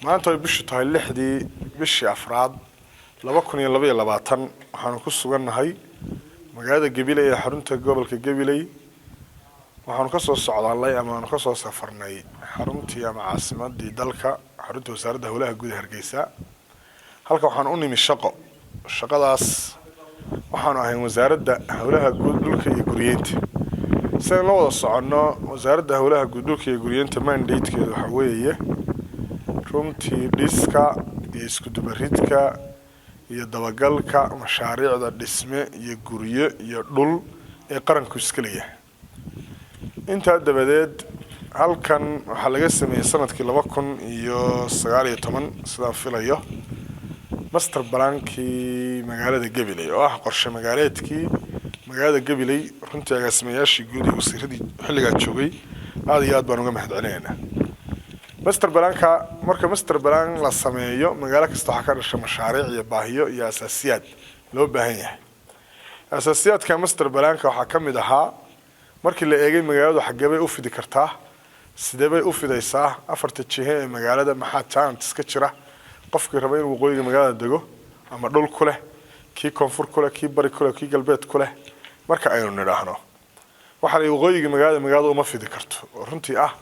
Maanta ay bishu tahay 6-dii bishii afraad 2022, waxaanu ku sugannahay magaalada Gabiley ee xarunta gobolka Gabiley. Waxaanu kasoo socdaalnay ama aanu kasoo safarnay xaruntii ama caasimadii dalka, xarunta Wasaaradda Howlaha Guud ee Hargeysa. Halka waxaan u nimi shaqo. Shaqadaas waxaanu ahayn Wasaaradda Howlaha Guud, Dhulka iyo Guriyeynta. Sidaan la wada soconno, Wasaaradda Howlaha Guud, Dhulka iyo Guriyeynta mandatekeedu waxaa weeye runtii dhiska iyo iskudubaridka iyo dabagalka mashaariicda dhisme iyo guryo iyo dhul ee qaranku iska leeyahay. Intaa dabadeed, halkan waxaa laga sameeyey sanadkii 2019, sidaan filayo, master plankii magaalada Gabiley, oo ah qorshe magaaleedkii magaalada Gabiley. Runtii agaasimayaashii guud iyo wasiiradii xilligaa joogay aada iyo aad baan uga mahad celinaynaa master planka. Marka master plan la sameeyo, magaalo kasta waxaa ka dhasha mashaariic iyo baahiyo iyo asaasiyaad loo baahan yahay. Asaasiyaadka master planka waxaa ka mid ahaa, markii la eegay magaaladu xaggee bay u fidi kartaa, sidee bay u fidaysaa, afarta jihe ee magaalada maxaa challenges ka jira, qofkii raba inuu waqooyiga magaalada dego ama dhul ku leh, kii koonfur ku leh, kii bari ku leh, kii galbeed ku leh. Marka aynu nidhaahno, waxaa la waqooyiga magaalada uma fidi karto, oo runtii ah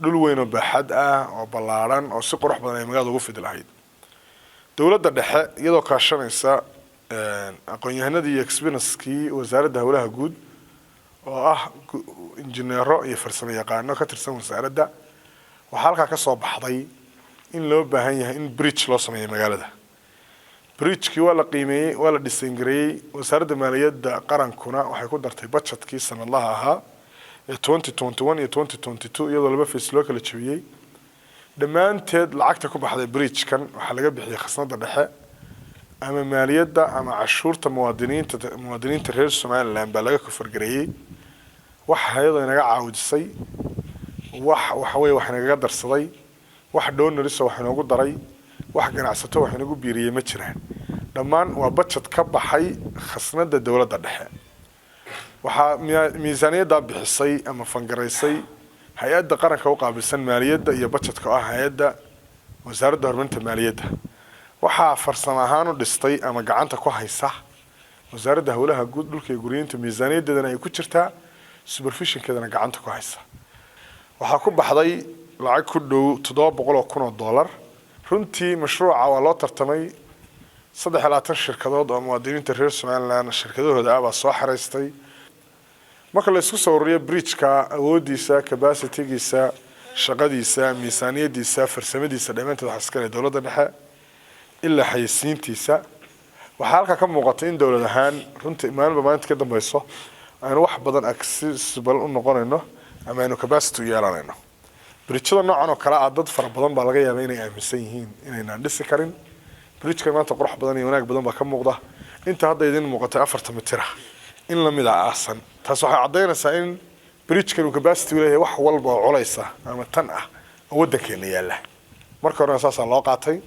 dhul weyn oo baaxad ah oo ballaadhan oo si qurux badan ay magaalada ugu fidi lahayd. Dowladda dhexe, iyadoo kaashanaysa aqoon-yahanadii iyo experiencekii Wasaaradda Howlaha Guud, oo ah injineero iyo farsamo yaqaano ka tirsan wasaaradda, waxaa halkaa ka soo baxday in loo baahan yahay in bridge loo sameeyo magaalada. Bridgekii waa la qiimeeyey, waa la design gareeyey. Wasaaradda Maaliyadda qarankuna waxay ku dartay budgetkii sanadlaha ahaa ee 2021 iyo 2022, iyadoo laba phase loo kala jebiyey. Dhammaanteed lacagta ku baxday bridgekan waxaa laga bixiyey khasnada dhexe ama maaliyadda ama cashuurta muwaadiniinta reer Somaliland baa laga cover gareeyey. Wax hay-ado inaga caawidisay, wax waxa weye wax inagaga darsaday, wax donors wax inoogu daray, wax ganacsato wax inagu biiriyey ma jiraan. Dhammaan waa budget ka baxay khasnada dowladda dhexe. Waxaa miisaaniyaddaa bixisay ama fund garaysay hay-adda qaranka u qaabilsan maaliyadda iyo budgetka, oo ah hay-adda Wasaaradda Horumarinta Maaliyadda. Waxaa farsamo ahaan u dhistay ama gacanta ku haysa Wasaaradda Howlaha Guud, Dhulka iyo Guriyinta, miisaaniyaddeedana ay ku jirtaa, supervisionkeedana gacanta ku haysa. Waxaa ku baxday lacag ku dhow $700,000. Runtii mashruuca waa loo tartamay. 23 shirkadood oo muwaadiniinta reer Somaliland shirkadahooda ah baa soo xareystay. Marka la isku soo ururiyo bridgeka, awoodiisa, capacitygiisa, shaqadiisa, miisaaniyadiisa, farsamadiisa, dhammaanteed waxaa iska leh dowladda dhexe, ilaa xayeysiintiisa. Waxaa halkaa ka muuqata in dowlad ahaan runtii maalinba maalinta ka dambeyso aynu wax badan accessible u noqonayno ama aynu capacity u yeelanayno. Bridgada noocan oo kale ah, dad fara badan baa laga yaaba inay aaminsan yihiin inaynaan dhisi karin. Bridgekan maanta qurux badan iyo wanaag badan baa ka muuqda. Inta hadda idin muuqatay 40 mitir ah in lamid a aasan. Taas waxay caddaynaysaa in bridgekan uu capacity u leeyahay wax walba oo culaysa ama tan ah oo waddankeena yaalla. Marka horena saasaa loo qaatay.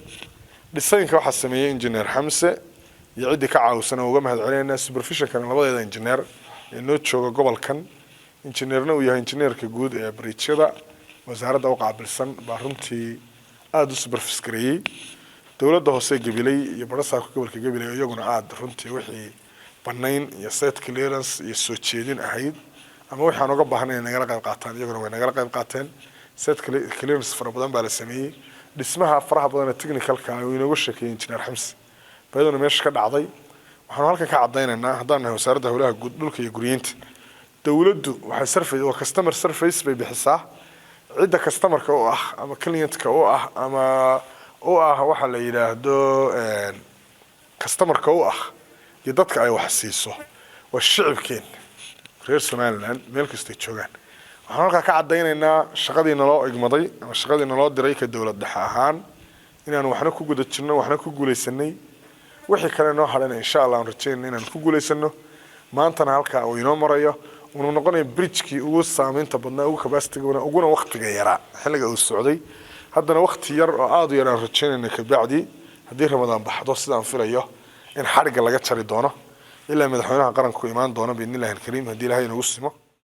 Designka waxaa sameeyey Engineer Xamse iyo ciddii ka caawisan oo uga mahad celinayna. Supervisionkana labadeeda engineer ee noo jooga gobolkan, injineerna uu yahay injineerka guud ee bridgeyada wasaaradda u qaabilsan, baa runtii aada u supervise gareeyey. Dowladda hoose Gabiley iyo barasaabka gobolka Gabiley iyaguna aada runtii wixii banayn iyo site clearance iyo soo jeedin ahayd ama waxaan uga baahnay inay nagala qayb qaataan, iyaguna way nagala qayb qaateen. Site clearance fara badan baa la sameeyey. Dhismaha faraha badan ee technicalka uu inooga sheekeeyey Engineer Xamse bayaduna meesha ka dhacday. Waxaanu halkan ka caddaynaynaa, haddaan nahay Wasaaradda Howlaha Guud, Dhulka iyo Guryeynta, dowladdu waxay service waa customer service bay bixisaa. Cidda customerka u ah ama clientka u ah ama u ah waxa la yidhaahdo customerka u ah iyo dadka ay wax siiso waa shicibkeen reer Somaliland meel kastay joogaan. Waxaan halkaa ka caddaynaynaa shaqadii naloo igmaday ama shaqadii naloo diray ka dowlad dhexe ahaan inaanu waxna ku guda jirno, waxna ku guulaysanay, wixii kale noo hadhana insha Allah aan rajaynayna inaanu ku guulaysano. Maantana halkaa uu inoo marayo, uunu noqonayo bridgekii ugu saameynta badnaa, ugu capacity uguna waqtiga yaraa xilliga uu socday. Haddana waqti yar oo aada u yar aan rajaynayna kabacdi, haddii Ramadaan baxdo, sidaan filayo, in xadhigga laga jari doono ilaa madaxweynaha qaranku imaan doono, biidni illahi alkariim, haddii Ilahay inagu simo.